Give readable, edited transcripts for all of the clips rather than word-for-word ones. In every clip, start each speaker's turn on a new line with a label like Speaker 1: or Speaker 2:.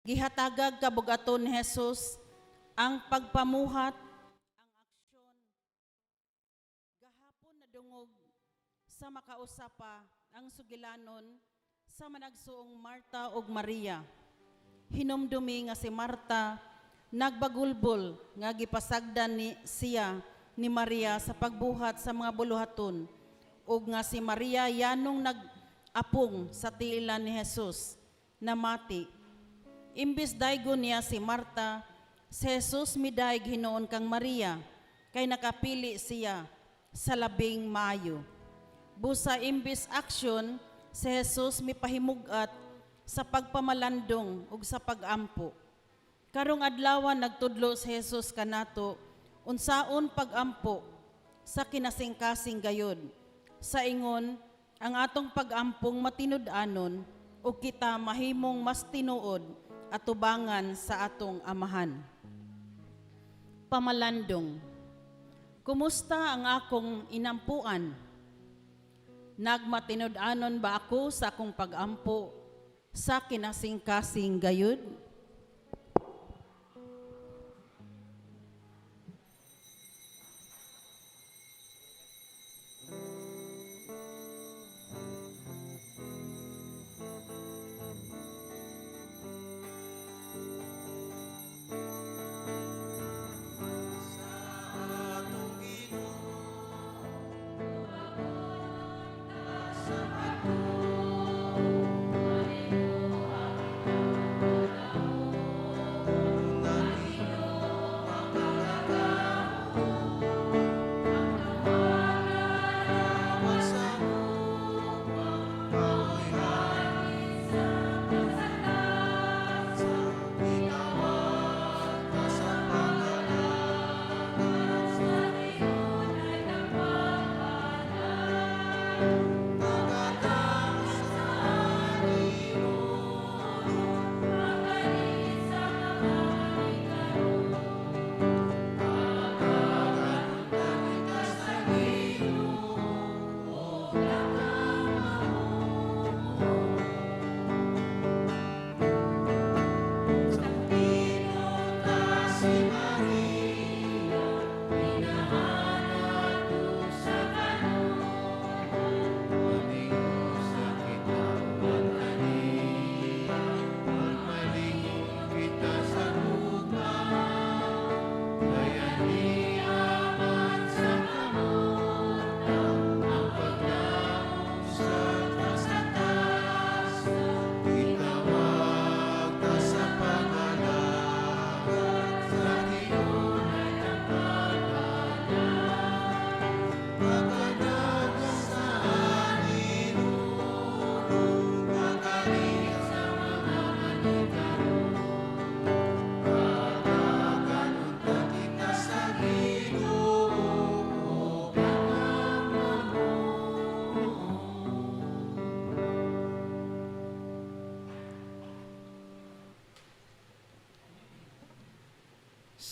Speaker 1: Gihatagag kabugaton ni Jesus ang pagpamuhat, ang aksyon. Gahapon nadungog sa makausa pa ang sugilanon sa managsuong Marta ug Maria. Hinumdumi nga si Marta nagbagulbol nga gipasagdan ni siya ni Maria sa pagbuhat sa mga buluhaton ug nga si Maria yanong nag-apong sa tiilan ni Jesus namati. Imbis daygon niya si Marta, si Jesus midayg hinuon kang Maria kay nakapili siya sa labing maayo. Busa imbis aksyon, si Jesus mipahimug-at sa pagpamalandong ug sa pagampo. Karong adlaw nagtudlo si Jesus kanato unsaon pagampo sa kinasingkasing gayod. Sa ingon, ang atong pagampong matinud-anon ug kita mahimong mas tinuod atubangan sa atong Amahan. Pamalandong. Kumusta ang akong inampuan? Nagmatinud-anon ba ako sa akong pagampo sa kinasingkasing gayud?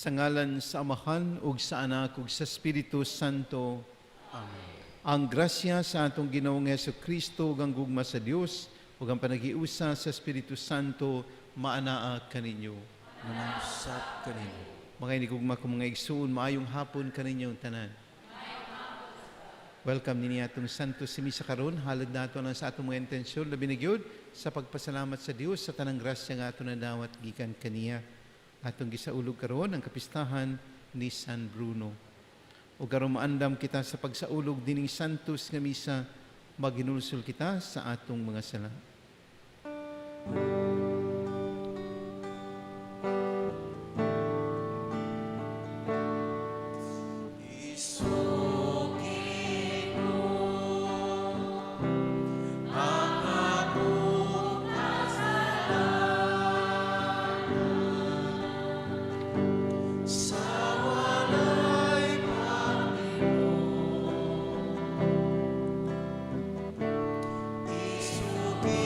Speaker 2: Sa ngalan sa Amahan ug sa Anak ug sa Espiritu Santo.
Speaker 3: Amen.
Speaker 2: Ang grasya sa atong Ginoong Hesus Kristo ug ang gugma sa Dios ug ang panagiusa sa Espiritu Santo maanaa kaninyo.
Speaker 3: Manausap kaninyo.
Speaker 2: Mga inigugma ko mga igsuon, maayong hapon kaninyong tanan. Welcome ninyo atong Santo si Misa karon. Halad nato ang sa atong mga intensyon labi na gyud sa pagpasalamat sa Dios sa tanang grasya nga ato nadawat gikan kaniya. Atong gisaulog karon ang kapistahan ni San Bruno. O karon maandam kita sa pagsaulog dining Santos nga misa, maginulsol kita sa atong mga sala.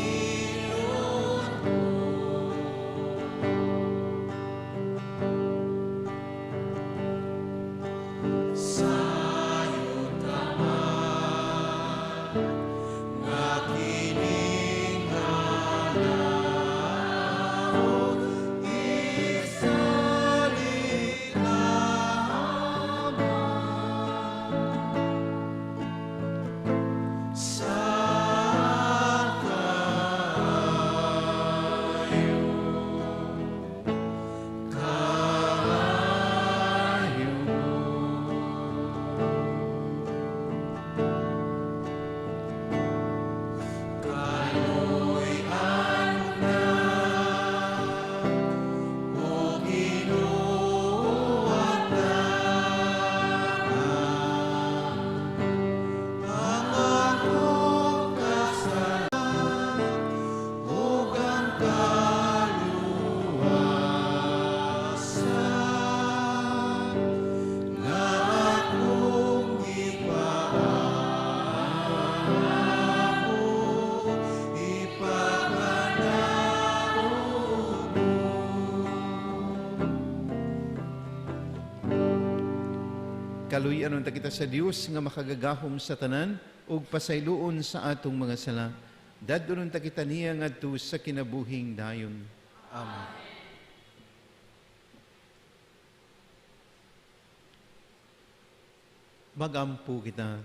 Speaker 3: Isugilon
Speaker 2: Pagkaluy-an unta kita sa Dios nga makagagahom sa tanan ug pasayloon sa atong mga sala. Dadon unta kita niya ngadto sa kinabuhing dayon.
Speaker 3: Amen.
Speaker 2: Magampo kita.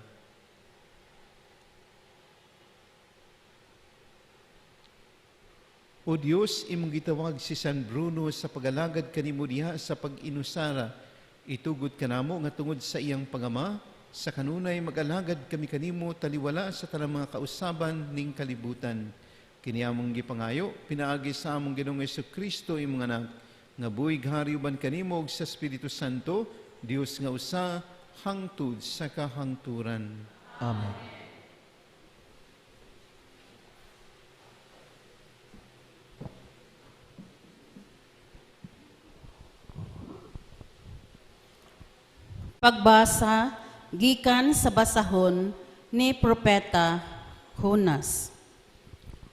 Speaker 2: O Dios, imong gitawag si San Bruno sa pagalagad kanimo diha sa pag-inusara. Itugot kanamo nga tungod sa iyang pangama, sa kanunay mag-alagad kami kanimo taliwala sa tanang mga kausaban ning kalibutan. Kini among gipangayo, pinaagi sa among Ginoong Hesukristo imong anak, nga buhi hari uban kanimo ug sa Espiritu Santo, Dios nga usa hangtod sa kahangturan.
Speaker 3: Amen.
Speaker 1: Pagbasa gikan sa basahon ni Propeta Jonas.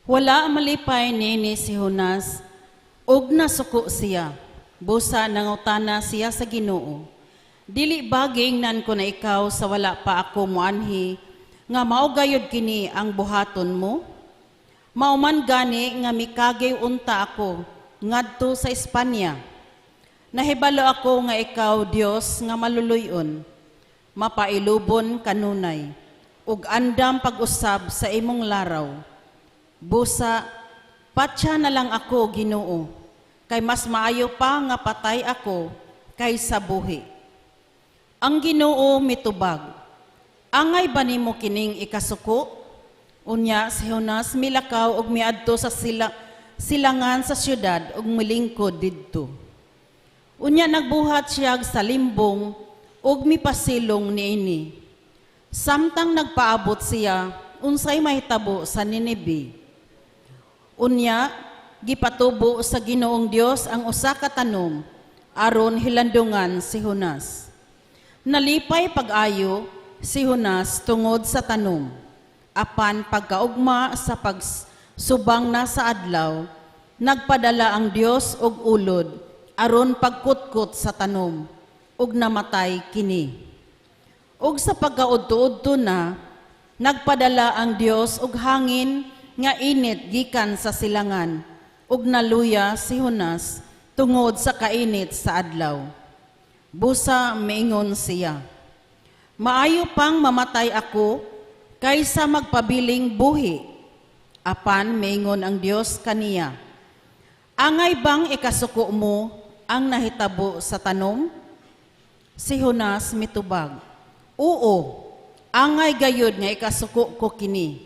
Speaker 1: Wala malipay nini si Jonas ug nasuko siya. Busa nangutana siya sa Ginoo. Dili ba giingnan ko na ikaw sa wala pa ako moanhi nga mao gayud kini ang buhaton mo? Mao man gani nga mikagay unta ako ngadto sa Espanya. Nahibalo ako nga ikaw, Dios, nga maluluyon, mapailubon kanunay, ug andam pag-usab sa imong laraw. Busa, patya na lang ako, Ginoo, kay mas maayo pa nga patay ako kaysa buhi. Ang Ginoo mitubag, angay ba nimo kining ikasuko? Unya si Jonas milakaw ug miadto sa silangan sa syudad ug milingkod didto. Unya nagbuhat siya sa limbong ug mipasilong niini. Samtang nagpaabot siya, unsay mahitabo sa Nineve. Unya gipatubo sa Ginoong Dios ang usa ka tanom aron hilandungan si Jonas. Nalipay pag-ayo si Jonas tungod sa tanom. Apan pagkaugma sa pagsubang na sa adlaw, nagpadala ang Dios og ulod aron pagkutkot sa tanom ug namatay kini. Ug sa pagkaudto-udto na, nagpadala ang Dios og hangin nga init gikan sa silangan ug naluya si Jonas tungod sa kainit sa adlaw. Busa miingon siya, maayo pang mamatay ako kaysa magpabiling buhi. Apan miingon ang Dios kaniya, angay bang ikasuko mo ang nahitabo sa tanom? Si Jonas mitubag, oo, angay gayud nga ikasuko ko kini.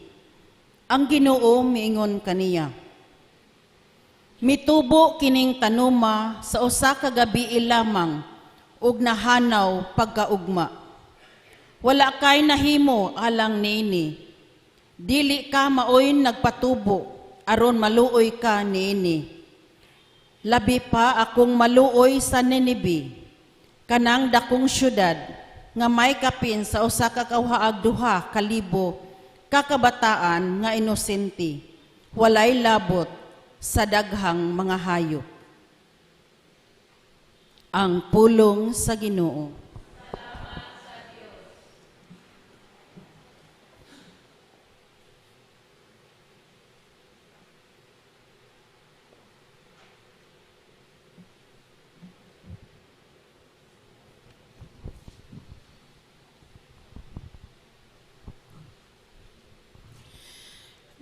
Speaker 1: Ang Ginoo miingon kaniya, mitubo kining tanuma sa usa ka gabii lamang ug nahanaw pagkaugma. Wala kay nahimo alang niini. Dili ka maoy nagpatubo aron maluoy ka niini. Labi pa akong maluoy sa Nineve, kanang dakong syudad nga may kapin sa usa ka kawhaag 2,000 ka kabataan nga inosente, walay labot sa daghang mga hayop. Ang pulong sa Ginoo.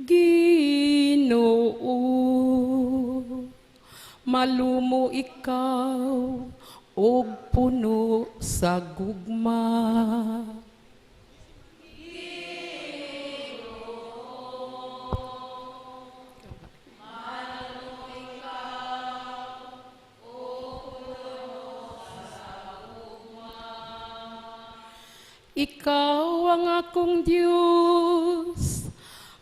Speaker 4: Ginoo, malumo ikaw og puno sa gugma.
Speaker 1: Ginoo, malumo ikaw og puno sa gugma.
Speaker 4: Ikaw ang akong Dios,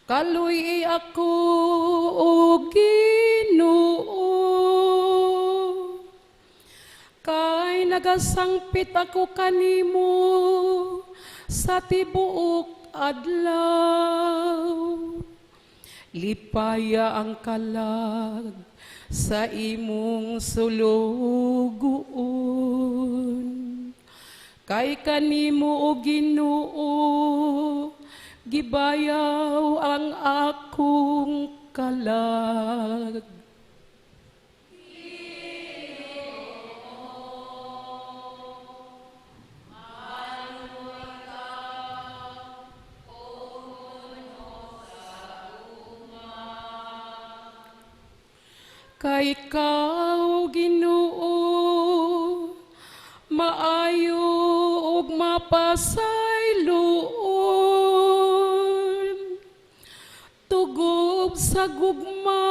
Speaker 4: kaluy ako, o Ginoo. Kay nagasangpit ako kanimo sa tibuok adlaw. Lipaya ang kalag sa imong sulugoon. Kay kanimo, o Ginoo, gibayaw ang akong kalag. Kay ikaw, Ginoo, maayo ug mapasayloon. Tugob sa gugma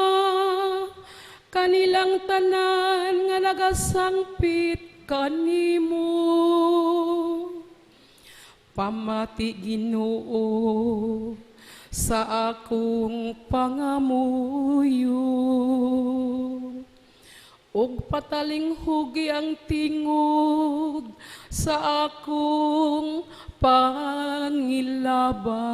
Speaker 4: kanilang tanan nga nagasangpit kanimo. Pamati, Ginoo, sa akong pangamuyo, ug patalinghugi ang tingog sa akong pangilaba.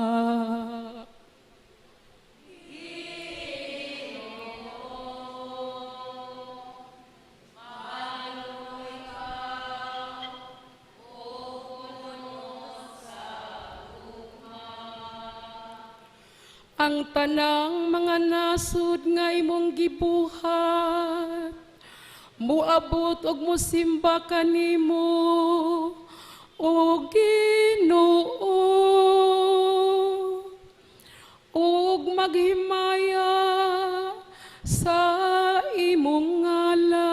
Speaker 4: Ang tanang mga nasud nga imong gibuhat, muabot og musimba kanimo, o Ginoo, ug maghimaya sa imong ngalan.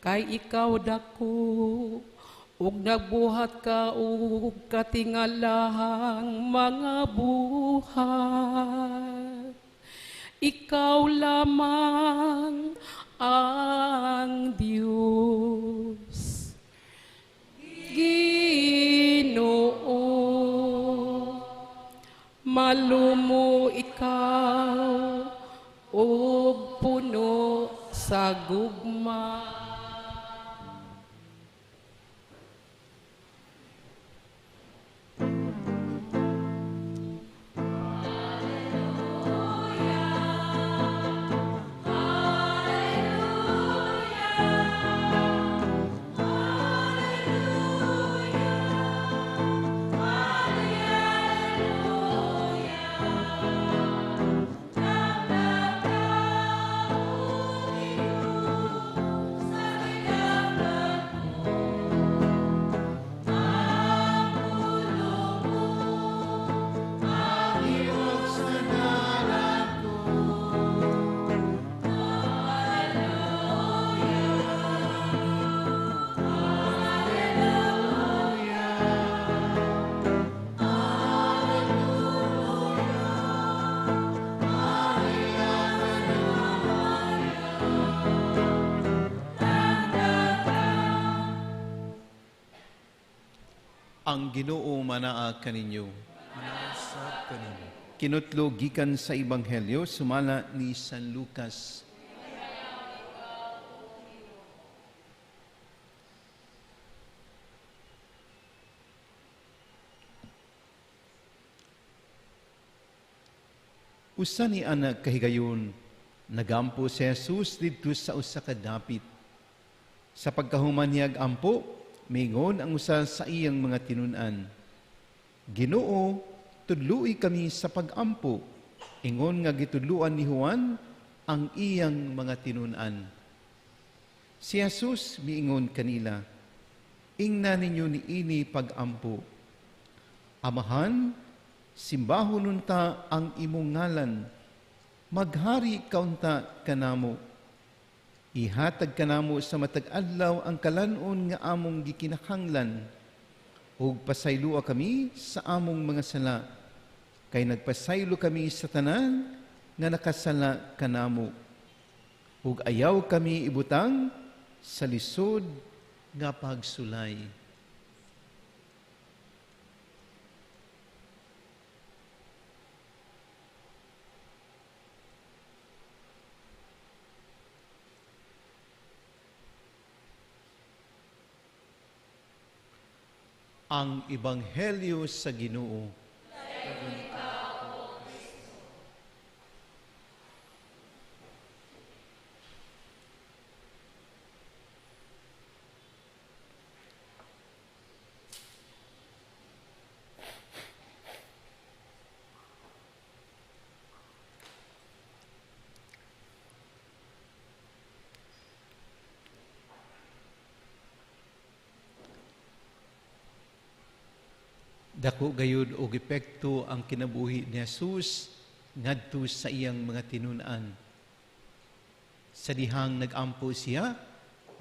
Speaker 4: Kay ikaw dako ug nagbuhat ka og katingalahang mga buhat. Ikaw lamang ang Diyos. Ginoo, malumo ikaw ug puno sa gugma.
Speaker 2: Ang Ginoo manaa kaninyo.
Speaker 3: Manaa kaninyo.
Speaker 2: Kinutlo gikan sa Ebanghelyo sumala ni San Lucas. Usa ni anak kahigayon, nagampo si Jesus didto sa usa ka dapit. Sa pagkahuman niyag ampo, mingon ang usa sa iyang mga tinun-an, Ginoo, tudloi kami sa pag-ampo. Ingon nga gitudluan ni Juan ang iyang mga tinun-an. Si Jesus miingon kanila, ingna ninyo niini pag-ampo. Amahan, simbahon unta ang imong ngalan, maghari kaunta kanamo. Ihatag kanamo sa matag adlaw ang kalan-on nga among gikinahanglan, ug pasayloa kami sa among mga sala, kay nagpasaylo kami sa tanan nga nakasala kanamo. Ug ayaw kami ibutang sa lisod nga pagsulay. Ang Ebanghelyo sa Ginoo. Dako gayud og epekto ang kinabuhi ni Jesus ngadto sa iyang mga tinun-an. Sa dihang nag-ampo siya,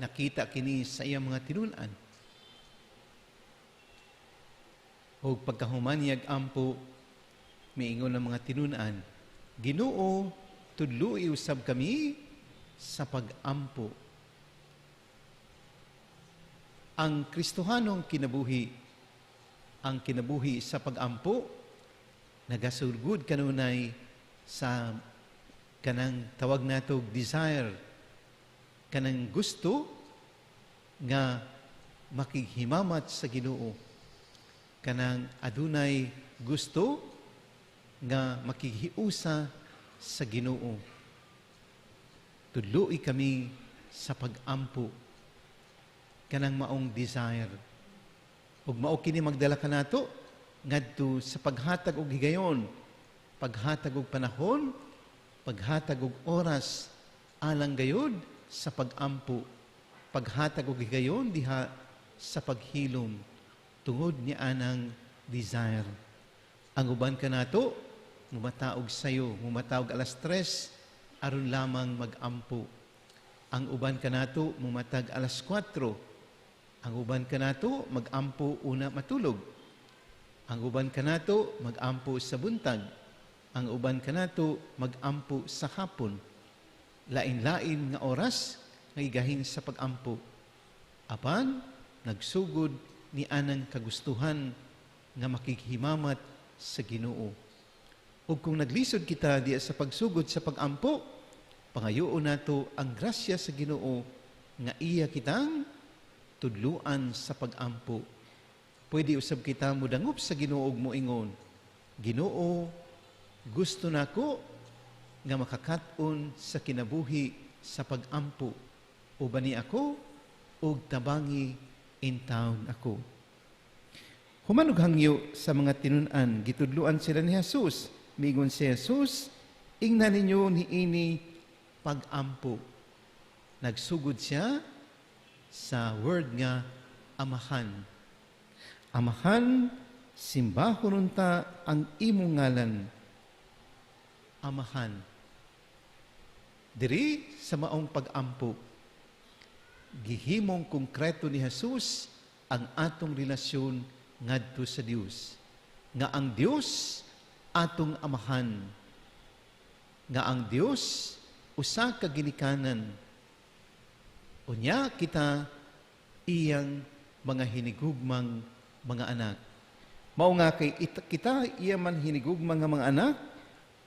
Speaker 2: nakita kini sa iyang mga tinun-an. Og pagkahuman niyag ampo, miingon ang mga tinun-an, "Ginoo, tudloi usab kami sa pag-ampo." Ang Kristohanong kinabuhi, ang kinabuhi sa pag-ampo, nagasulgud kanunay sa kanang tawag nato desire, kanang gusto nga makighimamat sa Ginoo, kanang adunay gusto nga makighiusa sa Ginoo. Tudloi kami sa pag-ampo, kanang maong desire. Ug mao kini magdala kanato ngadto sa paghatag og higayon, paghatag og panahon, paghatag og oras alang gayod sa pag-ampo, paghatag og higayon diha sa paghilom tungod ni anang desire. Ang uban kanato mumataog sayo, mumataog alas 3 aron lamang mag-ampo. Ang uban kanato mumatag alas 4. Ang uban kanato mag-ampo una matulog. Ang uban kanato mag-ampo sa buntag. Ang uban kanato mag-ampo sa hapon. Lain-lain nga oras nga igahin sa pag-ampo. Apan nagsugod ni anang kagustuhan nga makighimamat sa Ginoo. Ug kung naglisod kita diya sa pagsugod sa pag-ampo, pangayoon nato ang grasya sa Ginoo nga iya kitang tudluan sa pag-ampo. Pwede usab kita modangop sa Ginoo ug moingon, "Ginoo, gusto nako nga makakat-on sa kinabuhi sa pag-ampo. Ubani ako ug tabangi intawon ako." Human og hangyo sa mga tinun-an, gitudluan sila ni Jesus. Miingon si Jesus, "Ingna ninyo niini pag-ampo." Nagsugod siya sa word nga Amahan. "Amahan, simbahon unta ang imong ngalan." Amahan. Diri sa maong pag-ampo, gihimong konkreto ni Jesus ang atong relasyon ngadto sa Dios. Nga ang Dios atong amahan. Nga ang Dios usa ka ginikanan. Unya kita iyang mga hinigugmang mga anak. Mao nga kay kita iya man hinigugmang nga mga anak,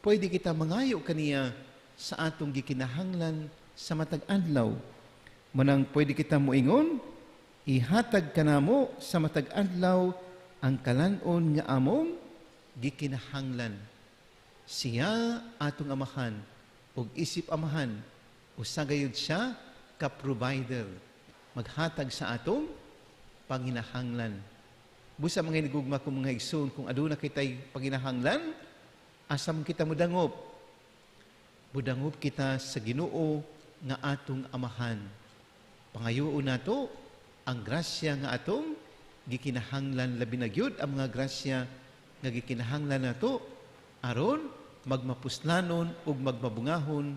Speaker 2: pwede kita mangayo kaniya sa atong gikinahanglan sa matag adlaw. Manang pwede kita moingon, "Ihatag kanamo sa matag adlaw ang kalan-on nga among gikinahanglan." Siya atong amahan, ug isip amahan, usa gayud siya ka provider, maghatag sa atong panginahanglan. Busa mga hinigugma kong mga igsoon, kung aduna kitay panginahanglan, asa man kita modangop? Mudangop kita sa Ginoo nga atong amahan. Pangayoon nato ang grasya nga atong gikinahanglan, labi na gyud ang mga grasya nga gikinahanglan nato aron magmapuslanon ug magmabungahon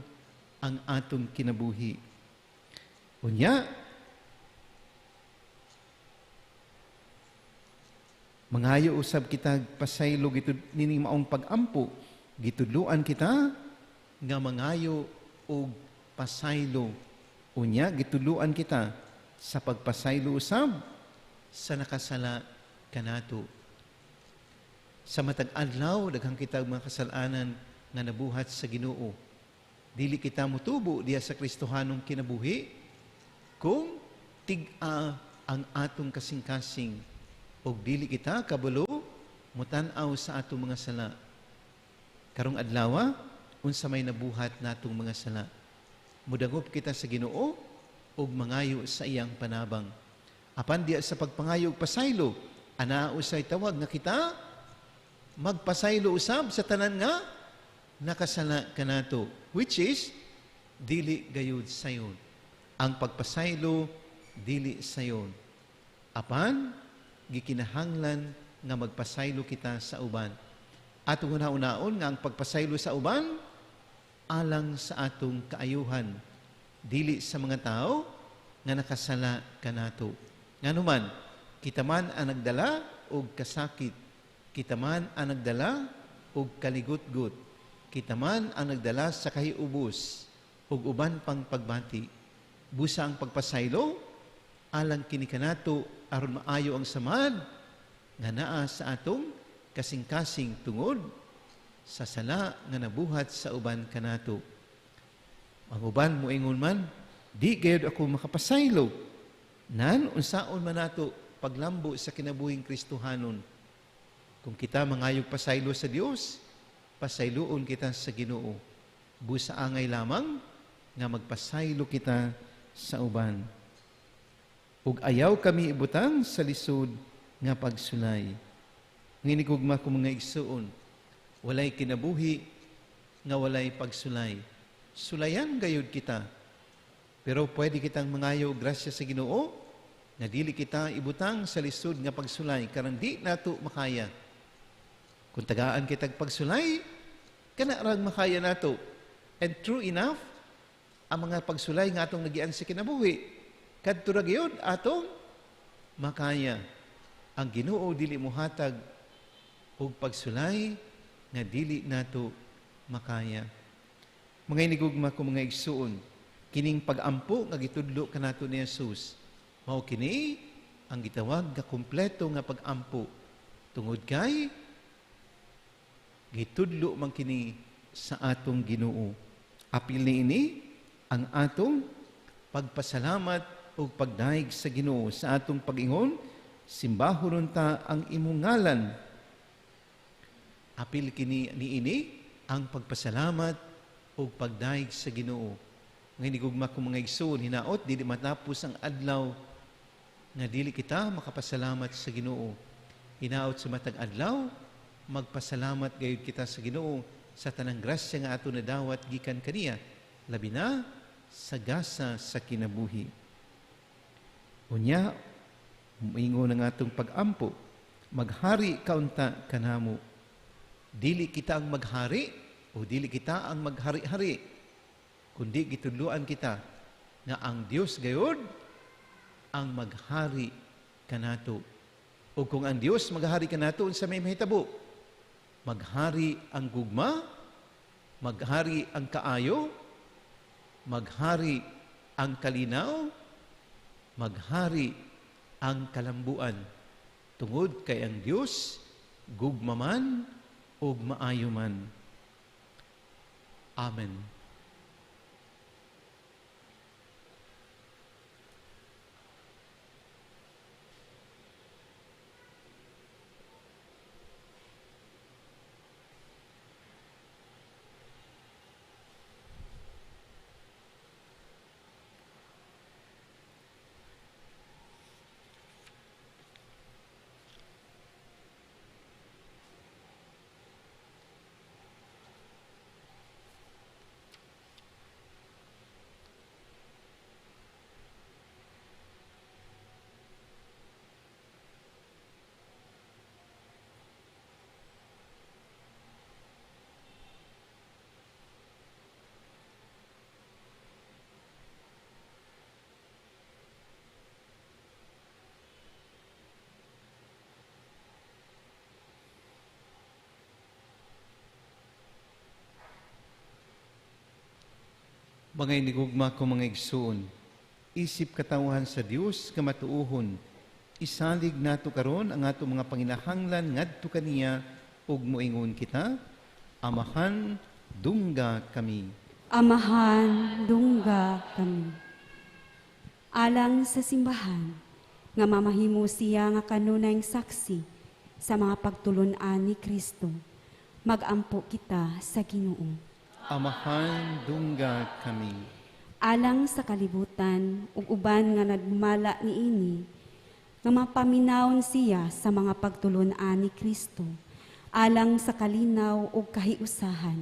Speaker 2: ang atong kinabuhi. Unya, mangayo usab kita pasaylo gitud nining maong pag-ampo, gitudloan kita nga mangayo og pasaylo. Unya, gitudloan kita sa pagpasaylo usab sa nakasala kanato. Sa matag adlaw, daghang kita og mga kasalanan nga nabuhat sa Ginoo. Dili kita motubo diha sa Kristohanong kinabuhi kung tig-a ang atong kasing-kasing og dili kita kabalo mutan-aw sa atong mga sala. Karong adlaw, unsa may nabuhat natong mga sala? Mudangop kita sa Ginoo ug mangayo sa iyang panabang. Apan diya sa pagpangayo og pasaylo, ana usay tawag nga kita magpasaylo usab sa tanan nga nakasala kanato, which is dili gayud sayon. Ang pagpasaylo dili sayon. Apan gikinahanglan nga magpasaylo kita sa uban. Atong una-unaon nga ang pagpasaylo sa uban alang sa atong kaayuhan, dili sa mga tao nga nakasala kanato. Nganuman, kita man ang nagdala og kasakit, kita man ang nagdala og kaligutgut, kita man ang nagdala sa kahiubos ug uban pang pagbati. Busa ang pagpasaylo alang kini kanato aron maayo ang samad nga naa sa atong kasing-kasing tungod sa sala nga nabuhat sa uban kanato. Ang uban moingon man, di gayud ako makapasaylo. Nan unsaon man nato paglambo sa kinabuhing Kristohanon. Kung kita mangayog pasaylo sa Dios, pasayloon kita sa Ginoo. Busa angay lamang nga magpasaylo kita sa uban. Ug ayaw kami ibutang sa lisod nga pagsulay. Nginigugma ko mga igsuon, walay kinabuhi nga walay pagsulay. Sulayan gayud kita. Pero pwede kitang mangayo grasya sa Ginoo nga dili kita ibutang sa lisod nga pagsulay karon di nato makaya. Kung tagaan kitag pagsulay, kana rang makaya nato. And true enough, ang mga pagsulay nga atong nagian sa kinabuhi, kadto ra gyud atong makaya. Ang Ginoo dili mohatag og pagsulay nga dili nato makaya. Mga inigugma ko mga igsuon, kining pag-ampo nga gitudlo kanato ni Jesus, mao kini ang gitawag nga kumpleto nga pag-ampo tungod kay gitudlo man kini sa atong Ginoo. Apil niini ang atong pagpasalamat ug pagdaig sa Ginoo sa atong pag-ingon, simbahon unta ang imong ngalan. Apil kini niini ang pagpasalamat ug pagdaig sa Ginoo. Ngayon ko mga igsoon, hinaot dili matapos ang adlaw nga dili kita makapasalamat sa Ginoo. Hinaot sa matag adlaw, magpasalamat gayud kita sa Ginoo sa tanang grasya nga ato nadawat gikan kaniya, labi na sa gasa sa kinabuhi. Unya, moingon ang atong pag-ampo, maghari kaunta kanamo. Dili kita ang maghari o dili kita ang maghari-hari, kundi gitudloan kita nga ang Dios gayud ang maghari kanato. O kung ang Dios maghari kanato, unsa may mahitabo? Maghari ang gugma, maghari ang kaayo, maghari ang kalinaw, maghari ang kalambuan. Tungod kay ang Dios gugma man ug maayo man. Amen. Mga inigugma ko mga igsuon, isip katawhan sa Dios nga matuohon, isalig nato karon ang ato mga panginahanglan ngadto kaniya ug moingon kita, Amahan, dungga kami.
Speaker 5: Amahan, dungga kami. Alang sa simbahan, nga mamahimo siya nga kanunayng saksi sa mga pagtulun-an ni Kristo, magampo kita sa Ginoo.
Speaker 2: Amahan, dungga kami.
Speaker 5: Alang sa kalibutan ug uban nga nagmala niini, nga mapaminawon siya sa mga pagtulun-an ni Kristo, alang sa kalinaw ug kahiusahan,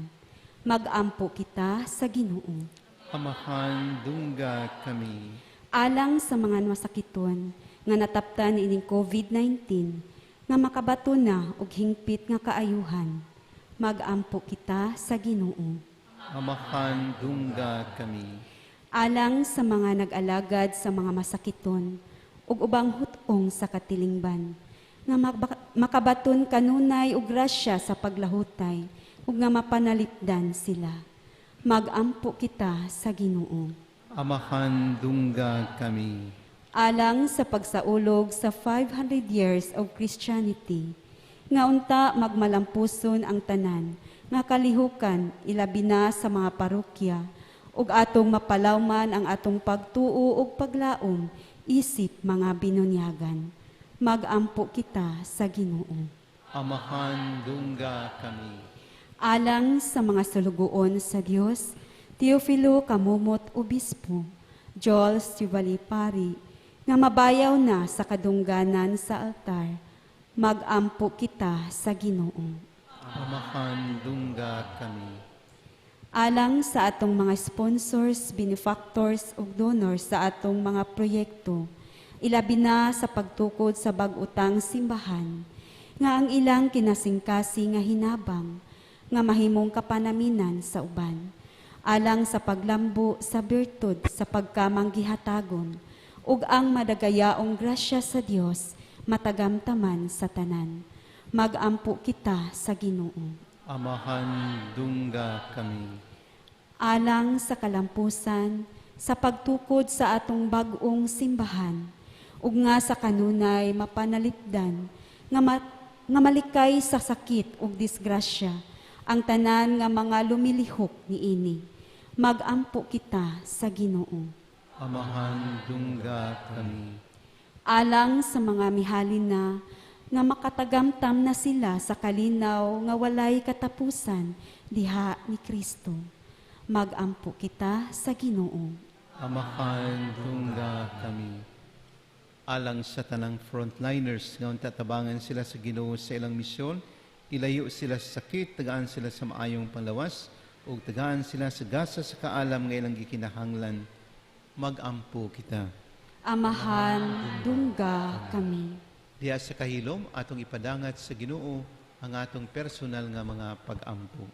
Speaker 5: magampo kita sa Ginoo.
Speaker 2: Amahan, dungga kami.
Speaker 5: Alang sa mga masakiton nga nataptan niining COVID-19, nga makabato na og hingpit nga kaayuhan. Magampo kita sa Ginoo.
Speaker 2: Amahan, dungga kami.
Speaker 5: Alang sa mga nag-alagad sa mga masakiton ug ubang hut-ong sa katilingban, nga makabaton kanunay og grasya sa paglahutay ug nga mapanalipdan sila. Magampo kita sa Ginoo.
Speaker 2: Amahan, dungga kami.
Speaker 5: Alang sa pagsaulog sa 500 years of Christianity, nga unta magmalampuson ang tanan nga kalihukan, ilabi na sa mga parokya, ug atong mapalawman ang atong pagtuo ug paglaom isip mga binunyagan. Magampo kita sa Ginoo.
Speaker 2: Amahan, dungga kami.
Speaker 5: Alang sa mga sulugoon sa Dios, Teofilo Camomot Obispo, Joel Stuvali Pari, nga mabayaw na sa kadungganan sa altar, magampo kita sa Ginoo.
Speaker 2: Amahan, dungga kami.
Speaker 5: Alang sa atong mga sponsors, benefactors ug donors sa atong mga proyekto, ilabi na sa pagtukod sa bag-utang simbahan, nga ang ilang kinasingkasi nga hinabang, nga mahimong kapanaminan sa uban, alang sa paglambo sa birtud sa pagkamanggihatagon, ug ang madagayaong grasya sa Dios matagamtaman sa tanan. Magampo kita sa Ginoo.
Speaker 2: Amahan, dungga kami.
Speaker 5: Alang sa kalampusan, sa pagtukod sa atong bag-ong simbahan, ug nga sa kanunay mapanalipdan, nga malikay sa sakit ug disgrasya, ang tanan nga mga lumilihok niini. Magampo kita sa Ginoo.
Speaker 2: Amahan, dungga kami.
Speaker 5: Alang sa mga mihalin na, nga makatagamtam na sila sa kalinaw nga walay katapusan diha ni Kristo. Magampo kita sa Ginoo.
Speaker 2: Amahan, dungga kami. Alang sa tanang frontliners nga unta tabangan sila sa Ginoo sa ilang misyon, ilayo sila sa sakit, tagaan sila sa maayong panglawas, ug tagaan sila sa gasa sa kaalam nga ilang gikinahanglan. Magampo kita.
Speaker 5: Amahan, dungga kami.
Speaker 2: Diha sa kahilom, atong ipadangat sa Ginoo ang atong personal nga mga pag-ampo.